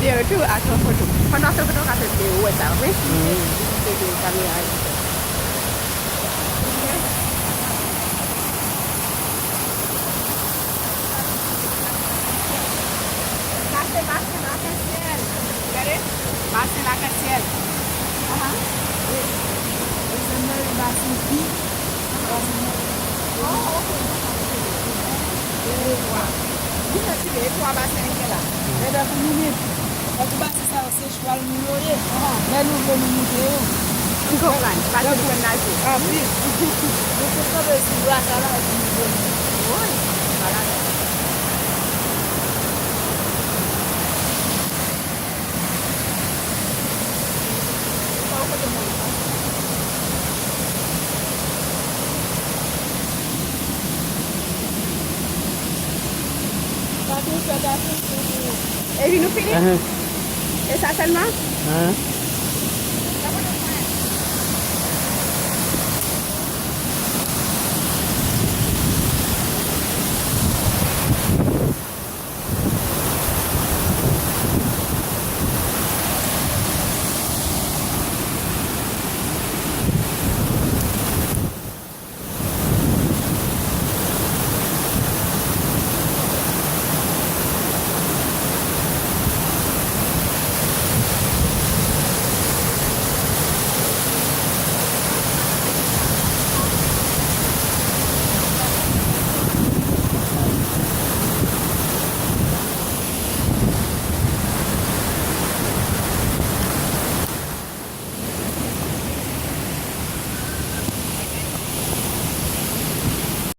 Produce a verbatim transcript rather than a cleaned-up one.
Yo tou ak yon foto. Pandan w ap fè foto, w ka fè videyo, ou wè sa, wi? Mhm. Se de kamera a. Sa se basen Lakasyèl. Gade, basen Lakasyèl. Aha. Wi. Basen nan, basen pi. Basen nan. Oh, ok. E twa. Li fè ti de twa basen ki gen la. Ebyen, pou nou menm, tankou basen sa yo, se chwal nou yo ye. Aha. Lè nou vle, nou moute yo. M konprann. Pase nou konn naje. Anpil. Nou konn kanpe sou bras la, nou vle. Wi. Voilà. Epi nou fini? Ahan. E sa sèlman? Ahan.